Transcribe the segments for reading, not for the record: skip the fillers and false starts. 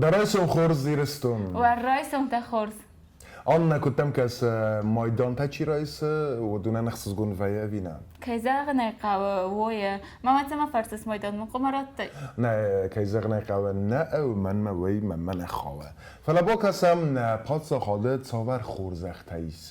Дӕ райсом хорз, Ирыстон! Уӕ райсомтӕ хорз! Аннӕ, куыд дӕм кӕсы, майдантӕ чи райсы, уыдонӕн ӕхсызгон вӕййы ӕви нӕ? Кӕй зӕгъын ӕй хъӕуы, уойы. Мамӕ цӕмӕ фӕрсыс майдан мын хъуамӕ радтай? Нӕ, кӕй зӕгъын ӕй хъӕуы, нӕ, мӕнмӕ уый мӕнмӕ нӕ хауы. Фӕлӕ бакӕсӕм, нӕ паддзахады цавӕр хорзӕхтӕ ис.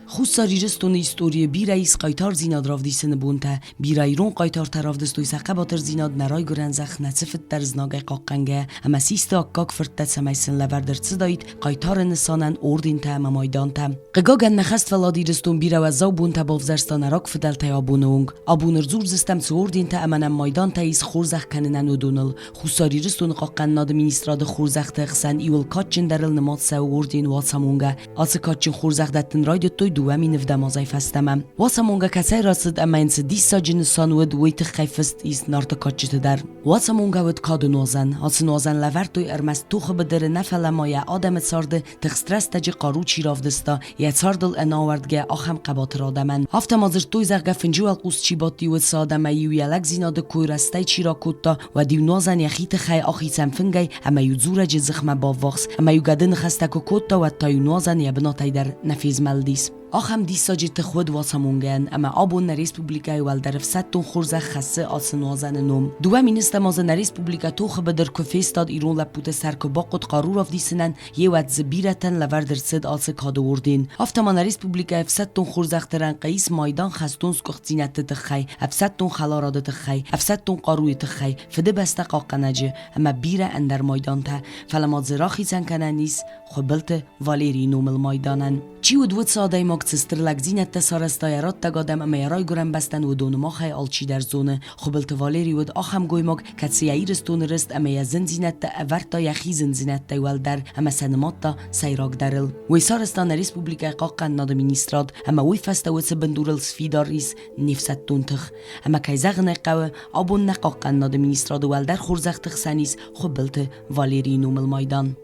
Хуссар Ирыстоны историйы бирӕ ис хъайтардзинад равдисыны бонтӕ. Бирӕ ирон хъайтартӕ равдыстой сӕ хъӕбатырдзинад нӕ райгуырӕн зӕхх нӕ цыфыддӕр знагӕй хъахъхъӕнгӕйӕ ӕмӕ систы аккаг фырттӕ, цӕмӕй сын лӕвӕрд ӕрцыдаид хъайтары нысанӕн ордентӕ ӕмӕ майдантӕ. Хъыгагӕн, нӕ хӕствӕллад Ирыстон бирӕ уӕззау бонтӕ бавзӕрста нӕ рагфыдӕлтӕй абоны онг. Абон ӕрдзурдзыстӕм, цы ордентӕ ӕмӕ нӕм майдантӕ ис хорзӕх кӕнынӕн, уыдоныл. Хуссар Ирыстоны Хъахъхъӕнынады министрады хорзӕхты ӕхсӕн иуыл кадджындӕрыл нымад цӕуы орден Уацамонгӕ. Ацы кадджын хорзӕх дӕттын райдыдтой 2007 азӕй фӕстӕмӕ. Уацамонгӕ кӕцӕй рацыд ӕмӕ йын цы диссаджы нысан уыд, уый тыххӕй фыст ис Нарты кадджыты дӕр. Уацамонгӕ уыд кады нуазӕн. Ацы нуазӕн лӕвӕрдтой ӕрмӕст тохы быдыры нӕ, фӕлӕ ма йӕ адӕмы царды тыхст рӕстӕджы хъару чи равдыста, йӕ цардыл ӕнӕауӕрдгӕ ахӕм хъӕбатыр адӕмӕн. Афтӕ ма дзырдтой, зӕгъгӕ, фынджы уӕлхъус чи бадти, уыцы адӕмӕй-иу йӕ лӕгдзинады кой рӕстӕй чи ракодта, уӕд-иу нуазӕн йӕхи тыххӕй ахицӕн фынгӕй ӕмӕ-иу дзурӕджы дзыхмӕ баввахс, ӕмӕ-иу гӕды ныхӕстӕ куы кодта, уӕд та-иу нуазӕн йӕ бынатӕй дӕр нӕ фезмӕлдис. Ахӕм диссаджы тых уыд Уацамонгӕйӕн, ӕмӕ абон нӕ республикӕйы уӕлдӕр ӕфсӕддон хорзӕх хӕссы ацы нуазӕны ном. 2 000 азы нӕ республикӕ тохы быдыр куы фестад, ирон лӕппуты сӕр куы бахъуыд хъару равдисынӕн, Еуӕд дзы бирӕтӕн лӕвӕрд ӕрцыд ацы кады орден. Афтӕ ма нӕ республикӕйы ӕфсӕддон хорзӕхты рӕнхъы ис майдан хӕстон сгуыхтдзинӕдты тыххӕй, ӕфсӕддон хӕларады тыххӕй, ӕфсӕддон хъаруйы тыххӕй, Фыдыбӕстӕ хъахъхъӕнӕджы ӕмӕ бирӕ ӕндӕр майдантӕ, фӕлӕ ма дзы рахицӕн кӕнӕн ис Хуыбылты Валерийы номыл майданӕн. Чи уыд уыцы адӕймаг, цы стыр лӕгдзинӕдтӕ сарӕзта йӕ раттӕг адӕм ӕмӕ йӕ райгуырӕн бӕстӕн, уыдоны махӕй алчидӕр зоны. Хуыбылты Валери уыд ахӕм гоймаг, кӕцы йӕ Ирыстоны рыст ӕмӕ йӕ зындзинӕдтӕ ӕвӕрдта йӕхи зындзинӕдтӕй уӕлдӕр ӕмӕ сӕ нымадта сӕйрагдӕрыл. Уый сарӕзта нӕ республикӕйы Хъахъхъӕнынады министрад ӕмӕ уый фӕстӕ уыцы бындурыл сфидар ис не фсӕддон тых. Ӕмӕ кӕй зӕгъын ӕй хъӕуы, абон нӕ Хъахъхъӕнынады министрады уӕлдӕр хорзӕхты хсӕн ис Хуыбылты Валерийы номыл майдан.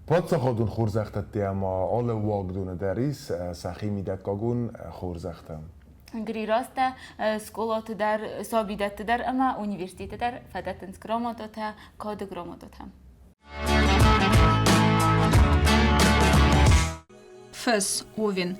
Паддзахадон хорзӕхтӕ ӕма алы уагдоны дӕр ис сӕхи мидӕггагон хорзӕхтӕ. Грирастӕ скъолаты дӕр, сабидӕтты дӕр ӕмӕ университеты дӕр фӕдӕттынц грамотатӕ, кады грамотатӕ. Фыс, Овен.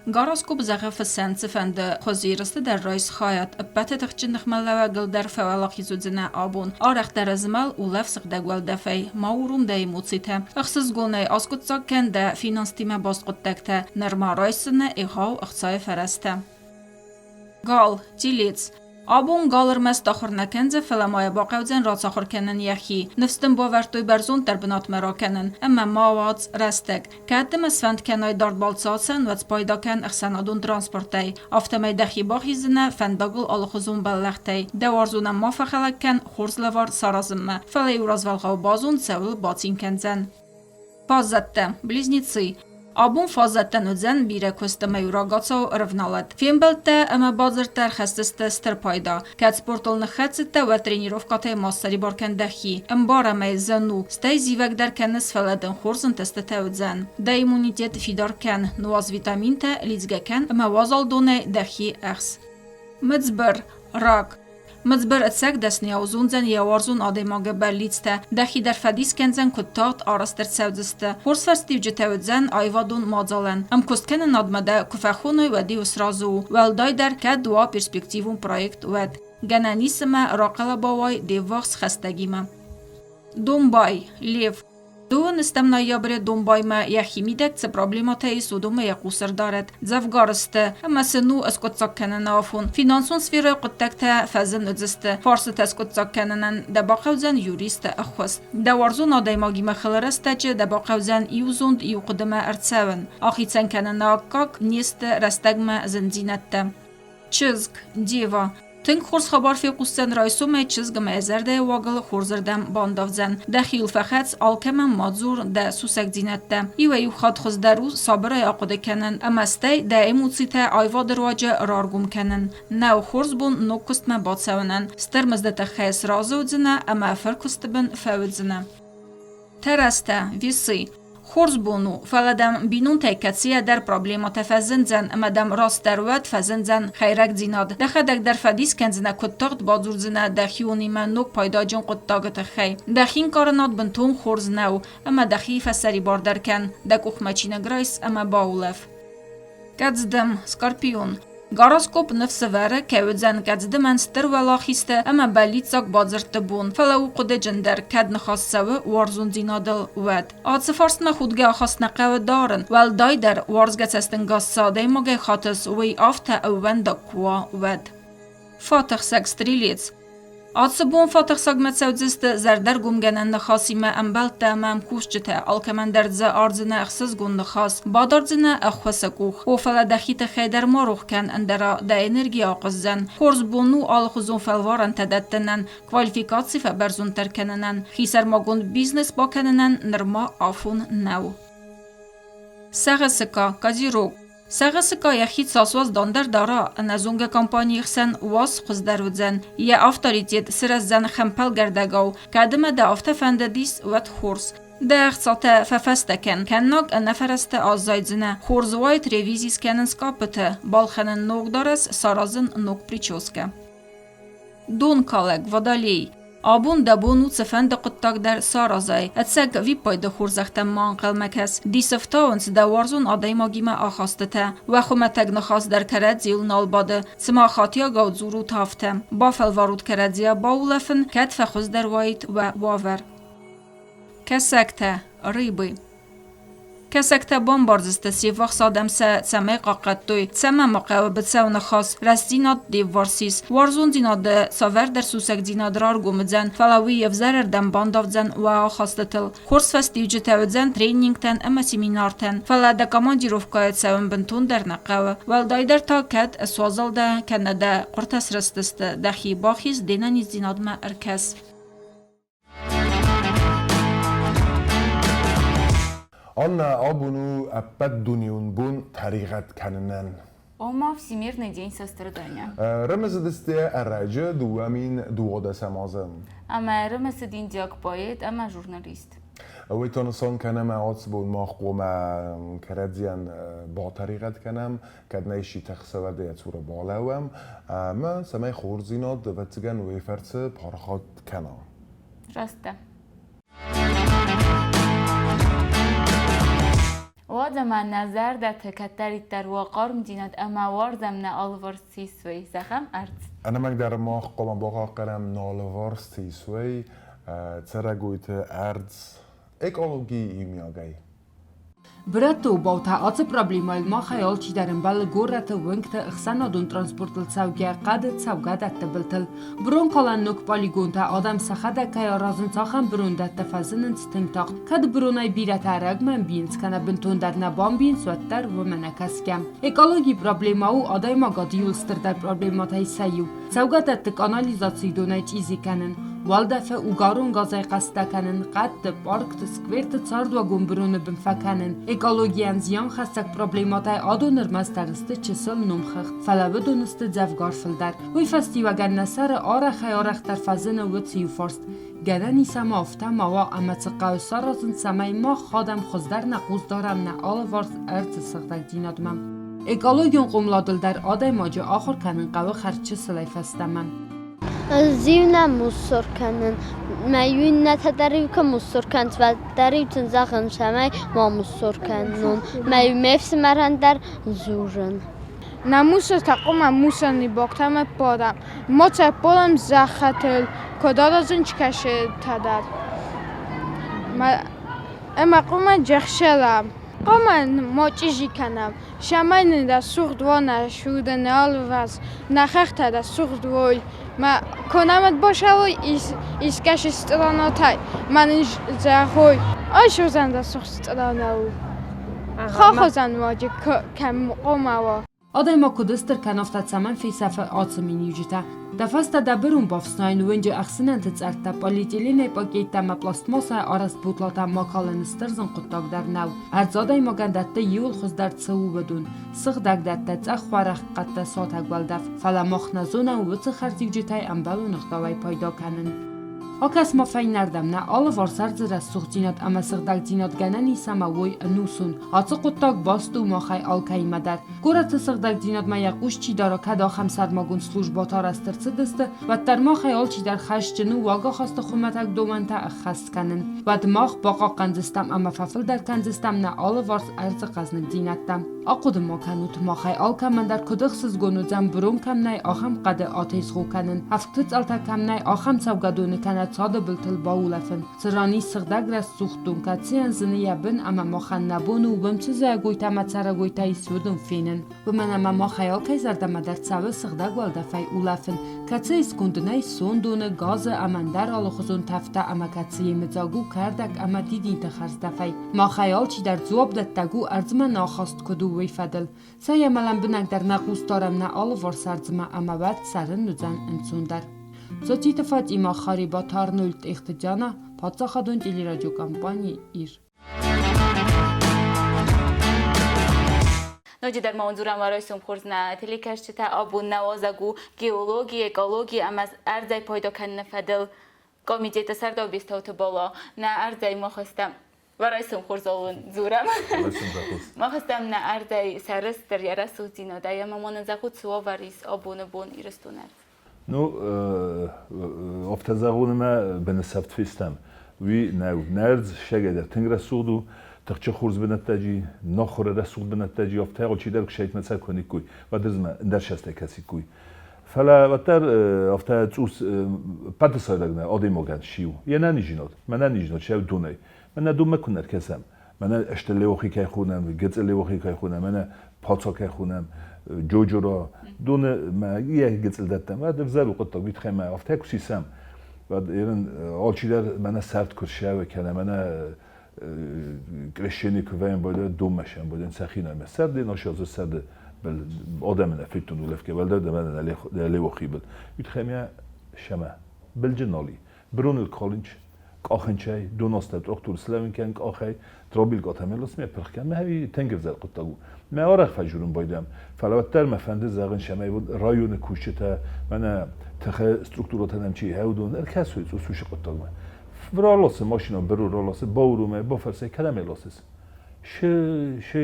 Гороскоп зӕгъы фысӕн цыфӕнды хуыз ерысты дӕр райс хайад, ӕппӕты тыхджын ныхмӕлӕууӕгыл дӕр фӕуӕлахиз уыдзынӕ абон. Арӕхдӕр ӕзмӕл, улӕф сыгъдӕг уӕлдӕфӕй, ма уром дӕ эмоцитӕ. Ӕхсызгонӕй аскъуыддзаг кӕн дӕ финанстимӕ баст хъуыддӕгтӕ, нырма райсдзынӕ егъау ӕхцайы фӕрӕзтӕ. Гал, телец. Абон гал ӕрмӕст ахуыр нӕ кӕндзӕн, фӕлӕ ма йӕ бахъӕудзӕн рацахуыр кӕнын йӕхи. Ныфс дын бавӕрдтой бӕрзонддӕр бынатмӕ ракӕнын. Ӕмӕ ма уадз рӕстӕг. Кӕд дӕ сфӕнд кӕнай дард балцы ацӕуын, уӕд спайда кӕн ӕхсӕнадон транспортӕй. Афтӕмӕй дӕхи бахиздзынӕ фӕндагыл алыхуызон бӕллӕхтӕй. Дӕ уарзонӕн ма фӕхӕлӕг кӕн хорз лӕвар саразынмӕ, фӕлӕ-иу развӕлгъау базон, цӕуыл бацин кӕндзӕн. Фаззӕттӕ, близнецы. Абон фаззӕттӕн уыдзӕн бирӕ куыст ӕмӕ-иу рагацау ӕрӕвналӕд. Фембӕлдтӕ ӕмӕ бадзырдтӕ ӕрхӕсдзысты стыр пайда. Кӕд спортыл ныххӕцыдтӕ, уӕд тренировкӕтӕй ма ссӕрибар кӕн дӕхи. Ӕмбар ӕмӕ зын у, стӕй зивӕг дӕр кӕныс, фӕлӕ дын хорз ӕнтыстытӕ уыдзӕн. Дӕ иммунитет фидар кӕн, нуаз витаминтӕ, лидзгӕ кӕн ӕмӕ уазал донӕй дӕхи ӕхс. Мыдзбыр, рак. Мыдзбыр ӕцӕг дӕсныйау зондзӕн йӕ уарзон адӕймагы бӕллицтӕ, дӕхи дӕр фӕдис кӕндзӕн, куыд тагъд арӕзт ӕрцӕудзысты. Хорз фӕстиуджытӕ уыдзӕн аивадон мадзалӕн. Ӕмкуысткӕнынадмӕ дӕ куы фӕхоной, уӕд-иу сразы у, уӕлдайдӕр, кӕд уа перспективон проект, уӕд. Гӕнӕн ис ӕмӕ рахъӕлӕба уай де ввахс хӕстӕгимӕ. Домбай, Лев. Дыууыныстӕм ноябры Домбаймӕ йӕхимидӕг цы проблемӕтӕ ис, уыдонмӕ йӕ хъус ӕрдарӕд. Дзӕвгар сты, ӕмӕ сын у ӕскъуыддзаг кӕныны афон. Финансон сферӕйы хъуыддӕгтӕ фӕзын уыдзысты. Фарстытӕ скъуыддзаг кӕнынӕн дӕ бахъӕудзӕн юристы ӕххуыс. Дӕ уарзон адӕймагимӕ хылы рӕстӕджы дӕ бахъӕудзӕн иу зонд иу хъуыдымӕ ӕрцӕуын. Ахицӕн кӕныны аккаг не сты рӕстӕгмӕ зындзинӕдтӕ. Чызг, Дева. Тынг хорз хабар фехъусдзӕн райсомӕй чызг ӕмӕ йӕ зӕрдӕйы уагыл хорзырдӕм бандавдзӕн. Дӕхиуыл фӕхӕц, алкӕмӕн ма дзур дӕ сусӕгдзинӕдтӕ. Иуӕй-иу хатт хуыздӕр у сабырӕй ахъуыды кӕнын ӕмӕ стӕй дӕ эмоцитӕ аивады руаджы раргом кӕнын. Нӕу хорз бон ног куыстмӕ бацӕуынӕн. Стыр мызды тыххӕй сразы уыдзынӕ ӕмӕ фыркуысты бын фӕуыдзынӕ. Тӕрӕзтӕ, весы. Хорз бон у, фӕлӕ дӕм бинонтӕй кӕцыйӕ дӕр проблемӕтӕ фӕзындзӕн ӕмӕ дӕм растдӕр уӕд фӕзындзӕн хӕйрӕгдзинад. Дӕхӕдӕг дӕр фӕдис кӕндзынӕ, куыд тагъд бадзурдзынӕ дӕ хионимӕ ног пайдаджын хъуыддагы тыххӕй. Дӕхи нкъарынад бынтон хорз нӕу, ӕмӕ дӕхи фӕсӕрибардӕр кӕн, дӕ къухмӕ чиныг райс ӕмӕ баулӕф. Кӕдздӕм, Скорпион. Гороскоп ныфс ӕвӕры, кӕй уыдзӕн кӕдздымӕн стыр уӕлахизтӕ ӕмӕ бӕллиццаг бадзырдты бон, фӕлӕ у хъуыдыджындӕр, кӕд ныхас цӕуы уарзондзинадыл, уӕд. Ацы фарстмӕ худгӕ ахаст нӕ хъӕуы дарын, уӕлдайдӕр, уарзгӕ цӕстӕнгас цы адӕймагӕй хатыс, уый афтӕ ӕууӕндаг куы уа, уӕд. Фатӕхсӕг стрелец. Ацы бон фатӕхсӕгмӕ цӕудзысты зӕрдӕргомгӕнӕн ныхасимӕ ӕмбӕлттӕ ӕмӕ ӕмкусджытӕ, алкӕмӕн дӕр дзы ардзынӕ ӕхсызгон ныхас, бадардзынӕ ӕххуысы къух. О, фӕлӕ дӕхи тыххӕй дӕр ма рох кӕн, ӕндӕра дӕ энерги ахъуыздзӕн. Хорз бон у алыхуызон фӕлварӕнтӕ дӕттынӕн, квалификаци фӕбӕрзонддӕр кӕнынӕн, хисӕрмагонд бизнес бакӕнынӕн нырма афон нӕу. Сӕгъысыка, Козерог. Сӕгъысыка йӕхи цас уӕздандӕр дара, ӕнӕзонгӕ компанийы хсӕн уас хуыздӕр уыдзӕн, йӕ авторитет сырӕздзӕн хӕмпӕлгӕрдӕгау, кӕд ӕмӕ дӕ афтӕ фӕндыдис, уӕд хорз. Дӕ ӕхцатӕ фӕфӕстӕ кӕн, кӕннаг ӕнӕфӕрӕзтӕ аззайдзынӕ, хорз уаид ревизи скӕнын скъаппыты, балхӕнын ног дарӕс, саразын ног прическӕ. Донкалӕг, Водолей. Абон дӕ бон у цыфӕнды хъуыддаг дӕр саразай. Ӕцӕг ӕвиппайды хорзӕхтӕм ма ӕнхъӕлмӕ кӕс. Дисы фтауынц дӕ уарзон адӕймагимӕ ахастытӕ. Уӕ хуымӕтӕг ныхас дӕр кӕрӕдзийыл нал бады. Цыма хатиагау дзурут афтӕ. Бафӕлварут кӕрӕдзийӕ баулӕфын, кӕд фӕхуыздӕр уаид уӕ уавӕр. Кӕсӕгтӕ, рыбы. Кӕсӕгтӕ бамбардзысты, се ввахс адӕм сӕ цӕмӕй хъахъхъӕдтой, цӕмӕ ма хъӕуы быцӕу ныхас, рӕстдзинад де вварс ис, уарзондзинады цавӕрдӕр сусӕгдзинад раргом уыдзӕн, фӕлӕ уый ӕвзӕрӕрдӕм бандавдзӕн уӕ ахастытыл. Хорз фӕстиуджытӕ уыдзӕн тренингтӕн ӕмӕ семинартӕн, фӕлӕ дӕ командировкӕйы цӕуын бынтондӕр нӕ хъӕуы, уӕлдайдӕр та кӕд суазал дӕ кӕнӕ дӕ хъуыртӕ срыстысты, дӕхи бахиз, де нӕниздзинадмӕ ӕркӕс. Аннӕ абон у ӕппӕтдунеон бон тӕригъӕд кӕнынӕн. Ома Всемирный день сострадания. Ӕрымысыдысты ӕрӕджы 2012 азы. Ӕмӕ ӕрымысыд индиаг поэт ӕмӕ журналист. Уый та нысан кӕнӕм ацы бон мах хъуамӕ кӕрӕдзийӕн батӕригъӕд кӕнӕм, кӕд нӕ исчи тыхсӕвӕд йӕ цуры балӕууӕм, ӕмӕ цӕмӕй хорздзинад, ӕвӕццӕгӕн, уый фӕрцы парахат кӕна. Раст дӕ. Уӕдӕ ма нӕ зӕрдӕты кӕддӕриддӕр уа хъармдзинад ӕмӕ уарзӕм нӕ алыварс цы ис, уый. Зӕгъӕм, ӕрдз. Ӕнӕмӕнгдӕр мах хъуамӕ бахъахъхъӕнӕм нӕ алыварс цы ис, уый, цӕрӕгойты ӕрдз, экологи иумиагӕй. Бырӕтты обаутӕ ацы проблемӕйыл махӕй алчидӕр ӕмбӕлы горӕты уынгты, ӕхсӕнадон транспортыл цӕугӕ, хъӕды цӕугӕдӕтты былтыл. Быронкалӕн ног полигонтӕ адӕм сӕхӕдӕг кӕй аразынц, ахӕм бырондӕттӕ фӕзынынц тынг тагъд. Кӕд быронӕй бирӕтӕ ӕрӕгмӕ ӕмбийынц кӕнӕ бынтондӕр нӕ бамбийынц, уӕддӕр уымӕ нӕ кӕсгӕ. Экологийы проблемӕ у адӕймагады иуыл стырдӕр проблемӕтӕй сӕ иу. Цӕугӕдӕтты канализацийы донӕй чъизи кӕнын, уӕлдӕфы угарон газӕй хъӕстӕ кӕнын, хъӕдты, паркты, скверты цардуагон быроны бын фӕкӕнын, экологийӕн зианхӕссӕг проблемӕтӕй адон ӕрмӕстдӕр сты чысыл номхыгъд, фӕлӕ уыдон сты дзӕвгар фылдӕр. Уый фӕстиуӕгӕн нӕ сӕры арӕхӕй-арӕхдӕр фӕзыны уыцы иу фарст: гӕнӕн ис ӕмӕ афтӕ ма уа ӕмӕ цы хъӕуы саразын, цӕмӕй мах адӕм хуыздӕр нӕ хъус дарӕм нӕ алыварс ӕрдзы сыгъдӕгдзинадмӕ. Экологион хъомыладыл дӕр адӕймаджы ахуыр кӕнын хъӕуы хӕрзчысылӕй фӕстӕмӕ. Ӕз-иу нӕ мусор кӕнын. Мӕ-иу иннӕтӕ дӕр-иу куы мусор кӕнынц, уӕддӕр-иу сын зӕгъын, цӕмӕй ма мусор кӕнон. Мӕ-иу ме фсымӕрӕн дӕр дзурын. На мусорта хъуамӕ мусорный бактӕмӕ ппарӕм. Ма сӕ ппарӕм зӕххытыл, куыд аразынц кӕсӕгтӕ дӕр. Ӕмӕ хъуамӕ джехсӕлӕм. Хъуамӕ ма чъизи кӕнӕм, цӕмӕй нын рӕсугъд уа нӕ суды, нӕ алыварс, нӕ хӕхтӕ рӕсугъд уой. Мӕ куы бацӕуой искӕцы стъаранатӕй, ма нын зӕгъой, ай суыдзӕн рӕсугъд стъарана у. Хохозӕн уаджы кӕм хъуамӕ уа. Адӕймаг куыд стыр кӕны, афтӕ цӕмӕн фесӕфы ацы миниуджытӕ? Дӕ фӕстӕ дӕ бырон бафснайын уынджы ӕхсынӕнты цъӕрттӕ, полиэтиленӕй пакеттӕ ӕмӕ пластмассӕй арӕзт бутлатӕ ма калын стыр зын хъуыддаг дӕр нӕу. Ӕрдз адӕймагӕн дӕтты иуыл хуыздӕр цы у, уыдон. Сыгъдӕг дӕттӕ, цъӕх хуарӕх хъӕдтӕ, сатӕг уӕлдӕф. Фӕлӕ мах нӕ зонӕм уыцы хӕрзиуджытӕй ӕмбӕлон ӕгъдауӕй пайда кӕнын. Акӕс-ма фӕйнӕрдӕм, нӕ алыварс ӕрдзы рӕсугъддзинад ӕмӕ сыгъдӕгдзинад гӕнӕн ис ӕмӕ уой ӕнусон. Ацы хъуыддаг баст у махӕй алкӕимӕ дӕр. Горӕты сыгъдӕгдзинадмӕ йӕ хъус чи дара, кӕд ахӕм сӕрмагонд службӕтӕ арӕзт ӕрцыдысты, уӕддӕр махӕй алчидӕр хӕсджын у уагахасты хуымӕтӕг домӕнтӕ ӕххӕст кӕнын. Уӕд мах бахъахъхъӕндзыстӕм ӕмӕ фӕфылдӕр кӕндзыстӕм нӕ алыварс ӕрдзы хъӕзныгдзинӕдтӕ. Ахъуыды ма кӕнут, махӕй алкӕмӕн дӕр куыд ӕхсызгон уыдзӕн бырон кӕм нӕй, ахӕм хъӕды атезгъо кӕнын, ӕвгты цъӕлтӕ кӕм нӕй, ахӕм цӕугӕдоны кӕнӕ цады былтыл баулӕфын, цы ран ис сыгъдӕг рӕсугъд дон, кӕцыйӕн зыны йӕ бын ӕмӕ махӕн нӕ бон у уым цы зайӕгойтӕ ӕмӕ цӕрӕгойтӕ ис, уыдон фенын. Уымӕн ӕмӕ махӕй алкӕй зӕрдӕмӕ дӕр цӕуы сыгъдӕг уӕлдӕфӕй улӕфын, кӕцыйы сконды нӕй сондоны, газы ӕмӕ ӕндӕр алыхуызон тӕфтӕ ӕмӕ кӕцыйы мыдзаг у кӕрдӕг ӕмӕ дидинты хӕрздӕфӕй. Махӕй алчидӕр дзуапдӕттӕг у ӕрдзмӕ нӕ ахаст куыд у, уый фӕдыл. Цӕй ӕмӕ лӕмбынӕгдӕр нӕ хъус дарӕм нӕ алыварс ӕрдзмӕ ӕмӕ уӕд цӕрын уыдзӕн ӕнцондӕр. Цоциты Фатимӕ, Харебаты Арнольд, Тъехты Диана, паддзахадон телерадиокомпани «Ир». Ноджыдӕр ма уын дзурӕм райсом хорз нӕ телекӕсджытӕ абон нӕ уазӕг у геологи, экологи ӕмӕ ӕрдзӕй пайда кӕныны фӕдыл комитеты сӕрдар Бестауты Бала. Нӕ ӕрдзӕй махӕстӕм райсом хорз уын дзурӕм. Махӕстӕм нӕ ӕрдзӕй сӕрыстыр йӕ рӕсугъддзинадӕй ӕмӕ ма нын зӕгъут, цы уавӕр ис абоны бон Ирыстоны ӕрдз? Ну, афтӕ зӕгъунмӕ бынысӕфт фестӕм. Уый нӕу. Нӕ ӕрдз сӕгӕдӕр тынг рӕсугъд у, тыхджын хорз бынӕттӕджи, нохуыры рӕсугъд бынӕттӕджи, афтӕ алчидӕр куы сайтмӕ цӕ кӕниккой, уӕд ӕз ӕндӕр сӕстӕй кӕсиккой. Фӕлӕ уӕддӕр афтӕ цъус пӕтысайдаг нӕ адӕймагӕн сиу. Йе нӕниздзинад, мӕ нӕниздзинад сӕу донӕй. Мӕнӕ донмӕ куы нӕ ркӕсӕм, мӕнӕ стыр Леохи кӕй хонӕм, гыццыл Леохи кӕй хонӕм, мӕнӕ Паца кӕй хонӕм, Джоджора, доны мӕ йӕ гыццыл дӕттӕм, уӕд ӕвзӕр у хъуыддаг, уый тыххӕй мӕ афтӕ куы сисӕм, уӕд ерын алчидӕр мӕнӕ сӕрд куы рсӕуы кӕнӕ мӕнӕ крещение куы вӕййӕм байдайа, донмӕ сӕмбӕлӕн сӕхи нӕмӕ. Сӕрды носязы сӕрды адӕмы нӕ федтон улӕфгӕ, уӕлдайдӕр мӕнӕ Леохи был. Уый тыххӕй мӕ сӕмӕ былджын нал и. Броныл колынч, къахынчӕй, доностӕ трохтур слӕуын кӕн къахӕй, дробилгатӕ мелос ме пырх кӕн, мӕ хӕви тынг ӕвзӕр хъуыддаг у. Мӕ арӕх фӕжурын байдӕм, фӕлӕ уӕддӕр мӕ фӕнды зӕгъын, цӕмӕй районы кусджытӕ, мӕнӕ тыхы структурӕтӕ нӕм чи хӕудон, ӕркӕсой цъус уыцы хъуыддагмӕ. Раласы машина быру раласы, бауромӕ, бафӕрсай, кӕдӕм ӕй ласыс? Шы шы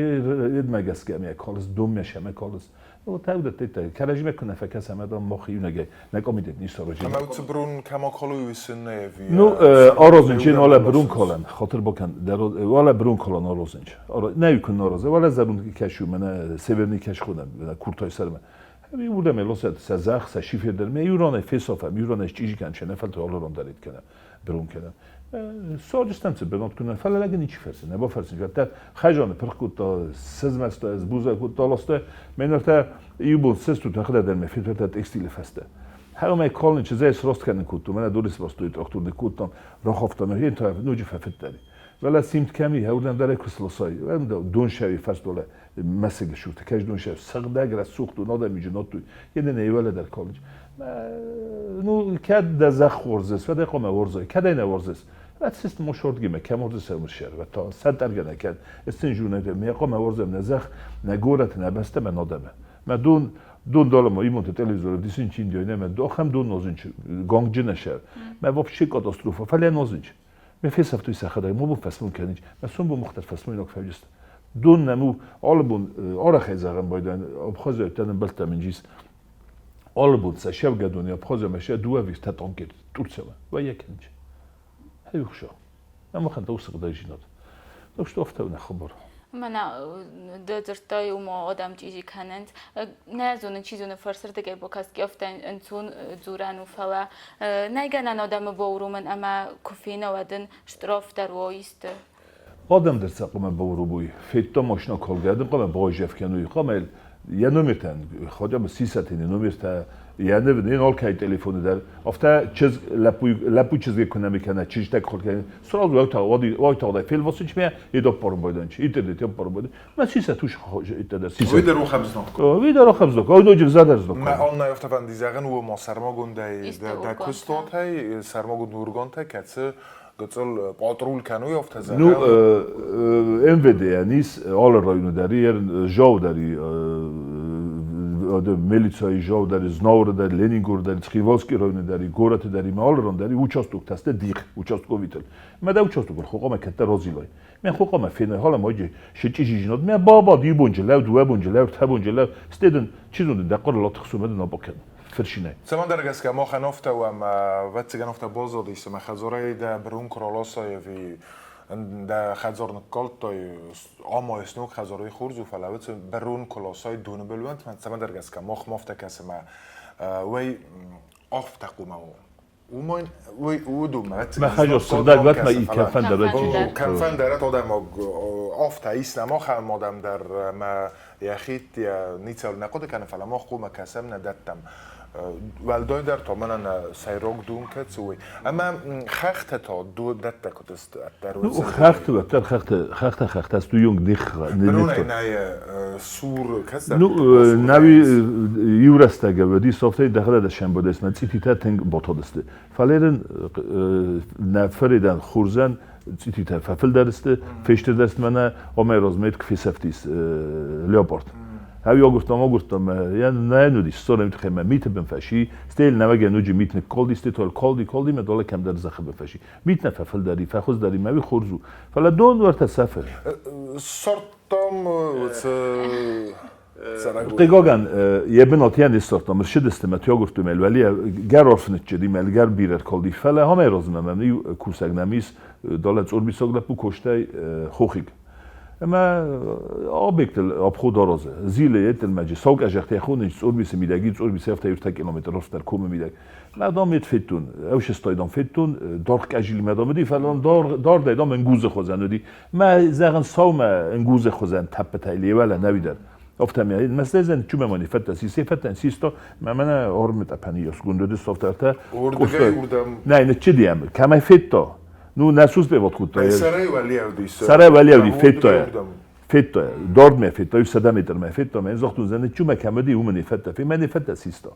едмӕ гӕсгӕ мӕ калыс, доммӕ сӕмӕ калыс. Тӕвдӕттӕ кӕрӕдзимӕ куы нӕ фӕкӕсӕм, адӕм мах иунӕгӕй нӕ комитет не саразы. Ӕмӕ уыцы брун кӕм акалой, уый сын нӕ ӕви? Ну, аразынч, уӕлӕ брун калӕн, хатыр бакӕн, уӕлӕ брун калӕн аразынч. Нӕ куы аразы, уӕлӕ зӕронд кӕсу, мӕнӕ северный кӕс хонӕм, куртай сӕрмӕ. Ӕви уырдӕм лосӕд сӕ зӕхх, сӕ шифер дӕр, мӕ иу ранӕй фесафӕм, иу ранӕй счъизи кӕнӕм, сӕ нӕ фӕлтау алы ран дӕр кӕнӕм, брун кӕнӕм. Саджыстӕм цы бынат куы нӕ, фӕлӕ лӕг ничи фӕрсы, нӕ бафӕрсын. Уӕддӕр Хӕзаны пырх кодта, сызмӕста, сбуза кодта, ласта. Мӕ та иу бон сыстут, нӕхӕдӕг дӕр мӕ федта текстилы фӕстӕ. Хӕрмӕ калын чызӕй сраст кӕнын кодтон, мӕнӕ дуры сбастой, трактор кодтам, рахафтам, ӕмӕ та ноджы фӕфыддӕр. Фӕлӕ симд кӕм и, уырдӕм дӕр ӕй куы сласай, доншӕйы фӕстолӕ мӕсыгы сюрты, кӕс доншӕ сыгъдӕг рӕсугъд у, надӕмиджы надтой, йе нӕ уӕлӕ дӕр колледж. Ну, кӕд дӕ зӕхх уарзыс, уӕд ӕй хъуамӕ уарзай, кӕд ӕй нӕ уарзыс, уӕд сыст мошордгимӕ кӕм уарзыс ӕмырсӕр, уӕд та сӕ нӕ кӕд, сын журнал, ме хъуамӕ уарзӕм нӕ зӕхх, нӕ горӕт, нӕ бӕстӕ, мӕ надӕмӕ. Мӕ дон, дон далӕмӕ имонты телевизор ӕвдисын чиндиой, нӕ мӕ ахӕм дон нозынч, гангджы нӕ сӕр. Мӕ вообще катастрофа, фӕлӕ нозынч. Ме фесӕфтой сӕхӕдӕг, мо бон фӕсмон кӕнынч, мӕ сомбон мухтар фӕсмойнаг фӕвдист. Дон нӕм у алы бон арӕхӕй зӕгъӕн байдайӕн, Абхазиӕгтӕ ӕмбӕлттӕ мын ис. Алы бон сӕ сӕвгӕдони Абхазиамӕ сӕ дыууӕ верстӕ танкет Турциямӕ вӕййӕ кӕнынч. Хӕйухсӕ. Ӕмӕ хӕнтӕ уыцы хъуыдӕгдзинад. Так что афтӕ нӕ хабар. Мӕнӕ ды дзырдтай, уымӕ адӕм чъизи кӕнынц. Нӕ зонын, чи зоны, фӕрсырдыгӕй бакӕсгӕ афтӕ ӕнцон дзурӕн у, фӕлӕ нӕй гӕнӕн адӕмы бауромын ӕмӕ куы фена, уӕд ын штраф дӕр уа исты. Адӕм дӕр сӕ хъуамӕ бауромой. Федта машинӕ калгӕ, адӕм хъуамӕ байзӕф кӕной, хъуамӕ йӕ номертӕн, хотя бы сисатыны номертӕ, йӕ ныв, не алкӕй телефоны дӕр. Афтӕ чызг, лӕппу, лӕппу чызги куы нӕ кӕна, чызджытӕ куы кӕна, сразу уайтагъд фелвасынч мӕ, и доппарын байдайынч, интернет аппарын байдайынч. Мӕ сисат уш иттӕдӕр сисат. Уый дӕр у хӕбзнок. Уый дӕр у хӕбзнок. Ой, ноджы взӕдӕр знок. Мӕ аннӕ афтӕ фӕнди зӕгъын, уымӕ сӕрмагондӕй дӕ куыстонтӕй, сӕрмагонд ургонтӕй, кӕцы гыццыл патруль кӕнуй афтӕ зӕгъӕн? Ну, МВД-йӕн ис алы районы дӕр, жау дӕр. милицайы жау дӕр, Знауыры дӕр, Ленингоры дӕр, Цхинвалский районы дӕр, горӕты дӕр, ӕмӕ алы ран дӕр участоктӕ сты дих участковитыл. Мӕ дӕ участокыл хъуамӕ кӕддӕр разилай. Мӕ хъуамӕ фенай, халӕ ма ше чъизижинад, мӕ баба иу бонджы лӕу, дыууӕ бонджы лӕу, ӕртӕ бонджы лӕу, стӕй дын, чи зоны, дӕ хъуырыл атыхсой, мӕ дын абакӕн. Фырсинӕй. Цӕмӕндӕр гӕсгӕ махӕн афтӕ у, ӕмӕ ӕвӕццӕгӕн афтӕ баззадис, ӕмӕ хӕдзарӕй дӕ бырон куы раласай ӕви дӕ хӕдзар ныккалдтай, амайыс ног хӕдзар, уый хорз у, фӕлӕ уыцы бырон куы ласай доны был уӕнт, цӕмӕндӕр гӕсгӕ махмӕ афтӕ кӕсы, ӕмӕ уый афтӕ хъуамӕ у. Уымӕн уый уыдонмӕ Мӕ хӕжо сыгъдӕг вӕтмӕ и кӕмфӕндӕр Кӕмфӕндӕр адӕмаг афтӕ ис нӕм ахӕм адӕм дӕр ӕмӕ йӕхи ницӕуыл нӕ хъуыды кӕны, фӕлӕ мах хъуамӕ кӕсӕм, нӕ дӕттӕм. Уӕлдайдӕр та мӕнӕ нӕ сӕйраг дон кӕцы уый. Ӕмӕ хӕхтӕ та дӕттӕ куыд сты ӕддӕр? Ну, хӕхты уӕддӕр хӕхтӕ хӕхтӕ хӕхтӕ сты юнг них. Быронӕй нӕ сур кӕцы? Ну, нави иу рӕстӕг ӕвӕди софтӕй дӕхӕдӕг сӕмбӕлдӕс мӕ цъититӕ тынг ботодысты. Фӕлӕ нӕ фӕридӕн хурзӕн цъититӕ фӕфылдӕр сты, фестырдӕр сты мӕнӕ омӕй размӕ куы фесӕфтис леопард. Ӕви агуырдтам, агуырдтам, йӕ нӕ уыдис, ссорӕм тыххӕй мӕ миты бын фӕси, стӕй нӕуӕгӕй ноджы мит ныккалди, стӕй та калди, калди, мӕ дӕлӕ кӕмдӕр зӕххы бын фӕси. Мит нӕ фӕфылдӕр и, фӕхуыздӕр и, мӕ уый хорз у. Фӕлӕ дон уӕртӕ сӕфы. Ссардтам уыцы Хъыгагӕн, йӕ бынат йӕ не ссардтам, ӕрцыдысты мӕ агуырдтой мӕ уӕле гӕр арф ныччыди, мӕ гӕр бирӕ ркалди, фӕлӕ амӕй размӕ мӕм иу кусӕг нӕм ис, далӕ цъорбисаг лӕппу Костӕй хохиг. Ӕмӕ объектыл обход аразы. Зилы йеддӕмӕ сау къӕзӕхтӕ хонынц Цъорбисы мидӕг, и Цъорбисы афтӕ ӕртӕ километр растдӕр комы мидӕг. Мӕ дам ед федтон, ӕвсӕстӕй дам федтон, даргъ къӕзил мӕ дам уыди, фӕлӕ дардӕй дам ӕнгузы хуызӕн уыди. Мӕ зӕгъын саумӕ ӕнгузы хуызӕн тӕппытӕй левӕлӕ нӕуидӕр. Афтӕ мӕ мӕстӕзӕн чумӕ мани фӕттӕ сисе фӕттӕн систа, мӕ мӕнӕ армытъӕпӕны йосгонд уыдис афтӕ. Уырдыгӕй уырдӕм. Нӕ, ныччыди ӕм, кӕмӕй федта. Ну, нӕ суспеват кодта. Сӕрӕй уӕлиауди. Сӕрӕй уӕлиауди федта. Федта, дардмӕ федта, 100 метрмӕ федта, мӕ загътон, зӕн чумӕ кӕм уыди, уымӕн не федта, мӕ не федта систа.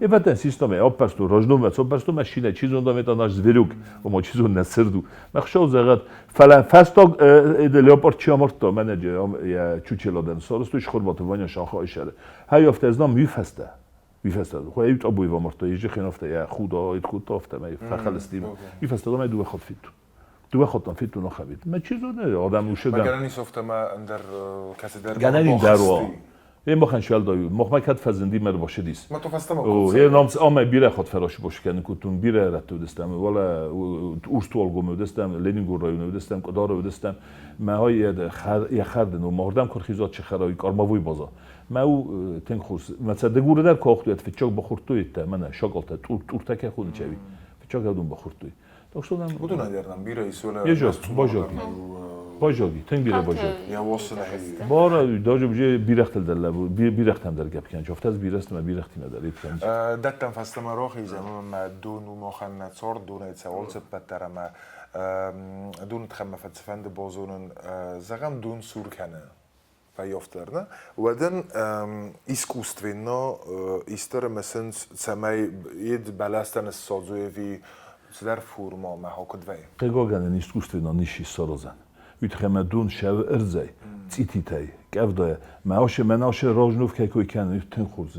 И федта систа, мӕ аппӕрстон, раздонмӕ цоппӕрстон, машинӕ, чи зонда, мӕ та наш зверюк, ома чи зон нӕ сырд у. Мӕ хуыцау зӕгъӕд, фӕлӕ фӕстаг леопард чи амардта, мӕнӕ йӕ чучеладӕн сарӕзтой Шхорбаты Ваня Шанхайы сӕры. Хай афтӕ знам уый фӕстӕ. Уый фӕстӕ хуы иу тъабуй амардта, ежихен афтӕ йӕ худа кодта, афтӕмӕй фӕхӕлысти. Уый фӕстӕ мӕ дыууӕ хатт федтон. Дыууӕ хаттӕн федтон ахӕмид. Мӕ чи зоны, адӕм усыдӕн. Гӕнӕн ис афтӕмӕ ӕндӕр кӕцыдӕр Гӕнӕн дӕр уа. Е махӕн шуӕлдай у. Махмӕ кӕд фӕзынди мӕ ӕрбашыдис. Ма то фӕстӕмӕ О, е нам амӕ бирӕ хатт фӕрашы бош кӕнын кодтон, бирӕ рӕтты уыдыстӕм. Уӕлӕ Урстуалгомы уыдыстӕм, Ленингор районы уыдыстӕм, Къуыдары уыдыстӕм. Мӕ хай йӕ хӕрдын у, махырдӕм куы рхизат чи хӕрой, кормовой база. Мӕ у тынг хорз. Мӕ цӕ Дыгуры дӕр куы ауагътой, фыццаг бахордтой, мӕнӕ шакалтӕ, тъуртӕ кӕй хоны чави. Фыццаг адон бахордтой. Так что нам Уыдонӕн дӕр нӕм бирӕ ис Ежо, бажоги. Бажоги, тынг бирӕ бажоги. Я уосы Бара, даже уже бирӕгътыл дӕр лӕбу, бирӕгътӕм дӕр гӕпп кӕныс. Афтӕ ӕз бирӕ сты мӕ бирӕгътимӕ дӕр ит кӕныс. Дӕттӕм фӕстӕмӕ рохизӕм ӕмӕ дон у махӕн нӕ цард, донӕй цӕуыл цыппӕт дӕр ӕмӕ доны тыххӕй мӕ фӕцыфӕнды базонын, зӕгъӕм, дон сур кӕны. Фӕййафтдӕр, нӕ? Уӕд ын искусственно исты ӕрымысынц, цӕмӕй ед бӕлӕстӕ ныссадзой ӕви цыдӕр форма мӕ куыд вӕййы? Хъыгагӕн, искусственно ничи саразӕн. Уый тыххӕй мӕ дон сӕвы ӕрдзӕй, цъититӕй, къӕвдайӕ. Мӕ асы, мӕн асы разнов кӕй кой кӕны, тынг хорз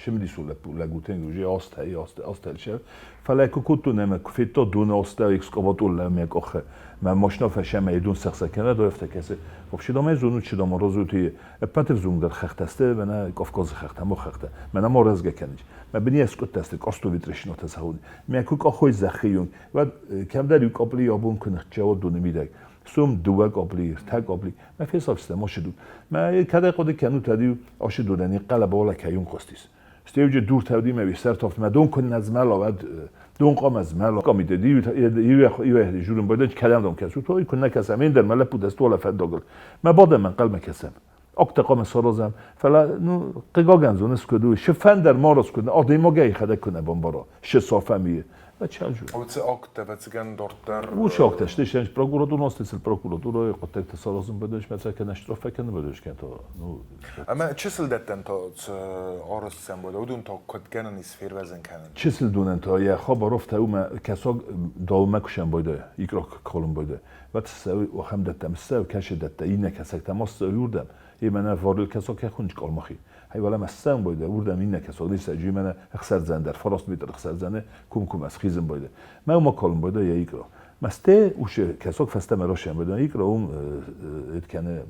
сымдисо лӕппу лӕг у тынг уже азтӕй, азтӕй сӕв. Фӕлӕ куы кодтон ӕмӕ куы федта доны астӕу экскаватор лӕмӕ къахы, мӕ машина фӕсӕмӕ дон сӕхсӕ кӕнӕ афтӕ кӕсы. Вообще мӕ зонут, чи дам разут ӕппӕты взонгдӕр хӕхтӕ сты, мӕнӕ Кавказы хӕхтӕ, мо хӕхтӕ. Мӕнӕ мо рӕзгӕ кӕнынц. Мӕ быны скъуыдтӕ сты, карстови трещинатӕ цӕуын. Мӕ куы къахой зӕххы юнг, уӕд кӕмдӕр иу къапли абон куы ныхчӕуа доны мидӕг. Сом дыууӕ къапли, ӕртӕ къапли. Мӕ фесафстӕ ма шыдут. Мӕ кӕдӕй хъуыды кӕнут, ӕд-иу ашы донӕн хъӕлӕба уӕлӕ кӕйон хъуыстис. Стӕй дуртӕ уыди мӕ сӕртофт мӕ дон куы нӕ змӕла, уӕд дон хъуамӕ змӕла. Комитет иу журын байдӕн кӕдӕм дон кӕсут, ой куы нӕ кӕсӕм, ӕндӕр мӕ лӕппу дӕ фӕндагыл. Мӕ бадӕм ӕнхъӕлмӕ кӕсӕм. Акты хъуамӕ саразӕм, фӕлӕ ну хъыгагӕн зоныс куыд у, шы фӕндӕр ма раз куыд адӕймагӕй йӕхӕдӕг куы нӕ бамбара, шы сафӕм и. Чалжу. Уыцы акттӕ ӕвӕццӕгӕн дарддӕр. Уыцы акттӕ сты, сӕ прокуратура астысыл прокуратурайы хъуыддӕгтӕ саразын бадӕс, мӕ цӕ кӕнӕ штраф фӕкӕнын бадӕс кӕнӕ та ну. Ӕмӕ чысыл дӕттӕн та цы арӕзт сӕмбӕлы, уыдон та куыд гӕнӕн ис фервӕзын кӕнын? Чысыл донӕн та йӕ хабар афтӕ у, мӕ кӕсаг дӕумӕ куы сӕмбӕлы, икра калын байдайы, уӕд ссӕуы ахӕм дӕттӕм, ссӕуы кӕсы дӕттӕ, иннӕ кӕсӕгтӕм ма ссӕуы уырдӕм, е мӕнӕ варыл кӕсаг кӕй хуынч калмахи. Хай вала массан бойда, урдам инна кесог диса жимана хсарзан дар форост метр хсарзане кум кум ас хизм бойда. Ма ума колм бойда я икро. Масте уше кесог фаста марошам бойда икро ум эткане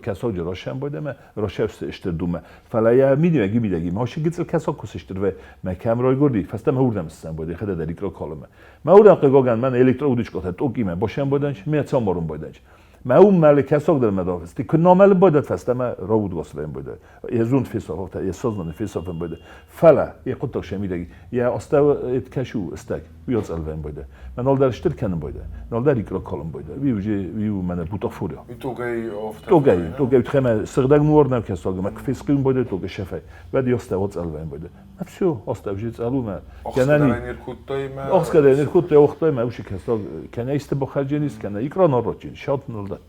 кесог рошам бойда ма рошав иштер дума. Фала я мидима гимидаги ма ши гицл кесог кус иштер ма кам рой гурди фаста ма урдам ссан бойда хада дар икро колма. Ма урдам қегоган ман электро удичкота токима бошам бойданч ме цоморум бойданч. ما اون مال کساک در مدافستی که نامل باید فسته ما راود واسلم باید یه زوند فیساف یه سازمان فیساف باید فلا یه قطع شمیدگی یه استا اتکشو استک ویاز الوین باید من نال در شتر کنم باید نال در ایکرا کالم باید وی وی وی من بوتافوریا توگی افت توگی توگی تخم سغدگ نور کساک ما فیسقیم باید توگی شفه بعد یاستا وات الوین باید ما всё оста вже цалума кенани ოხსკადენ ერქუტე ოხტე მე უში კესო კენა ისტე ბოხარჯენის კენა იკრო ნოროჩინ შოთ ნოლდათ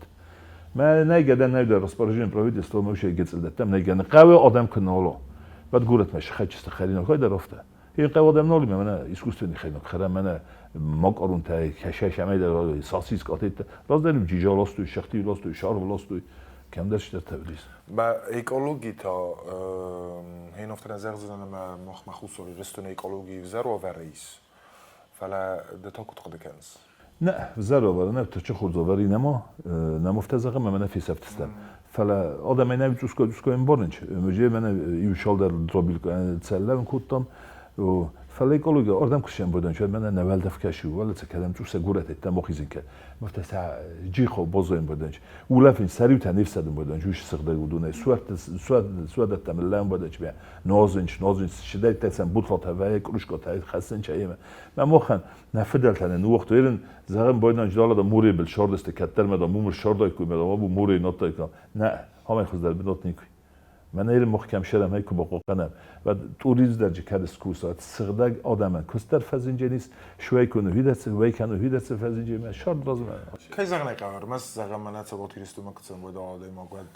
მე ნაიგა ნაიგა распоряжение правительства მე უში გეწელდათ და ნაიგა ყავე ადამ ქნოლო ბად გურათ მე ხაჩის ხერინო ხოი და როფტა ინ ყავე ადამ ნოლი მე მანა искусственный ხენო ხარა მანა მოკორუნთა ქაშაშა მე და სასის კოტით როზდელი ჯიჟოლოსტუი შეხტივლოსტუი შარვლოსტუი კემდერ შტერთებდის ما экологითა ჰენოფტრენ ზეგზნან მა მოხმახუსორი რესტუნე ეკოლოგი ვზარო ვარეის ფალა დათოკ ტყდკენს نه زرو ولا نه تچخور زوری نما نمفتزغه ما من في سفتستم فلا آدم نه چوسکو چوسکو امبارنچ مجه من یوشال در دروبیل целлем куттам فلا экология ордам кушем будан чуд мана навалдав кашу вала цакадам чуса гурат эттам охизинка муфтаса жихо бозоем будан улафин саривта нефсадам будан жуш сигда гудуна суат суат суадаттам лам будан чбе нозинч нозинч шидай тацам бутлата ва кружка хасен чаема ма мохан нафидалтана нуахт эрин зағам бойдан ждалада муребел шордесте каттар мада мумр шордай ку мада бу муре нотай ка на хамай хуздар бинотник من ایل محکم شدم هی کو قنم و توریز در جکد سکوسات سغدگ آدمن کستر فزینجه نیست شوی کنو هیدت وی کنو هیدت فزینجه من شارد لازم кай ზაღნა ყავარ მას ზაღა მანაცა ბოთირისტუ მაკცემ ბოდა ადემაგად